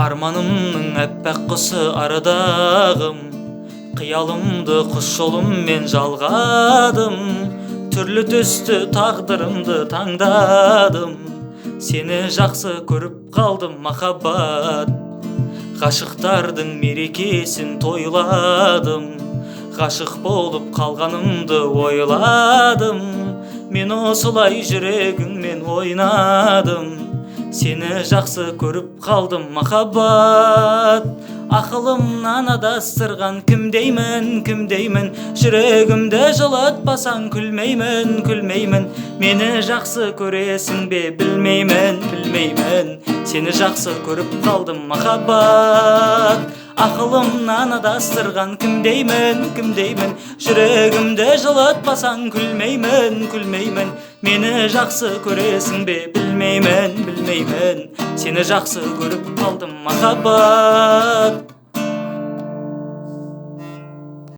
Арманымның әппақ құсы ардағым, қиялымды құс жолыммен жалғадым. Түрлі түсті тағдырымды таңдадым, сені жақсы көріп қалдым, махаббат. Ғашықтардың мерекесін тойладым, ғашық болып қалғанымды ойладым. Мен осылай жүрегіңмен ойнадым, сені жақсы көріп қалдым, махаббат. Ақылымнан адастырған кім деймін, кім деймін? Жүрегімді жылытпасаң, күлмеймін, күлмеймін. Мені жақсы көресің бе, білмеймін, білмеймін. Сені жақсы көріп қалдым, махаббат. Ақылымнан адастырған кім деймін, кім деймін? Жүрегімді жылытпасаң, күлмеймін, күлмеймін. Мені жақсы көресің бе, білмеймін, білмеймін. Сені жақсы көріп қалдым, махаббат.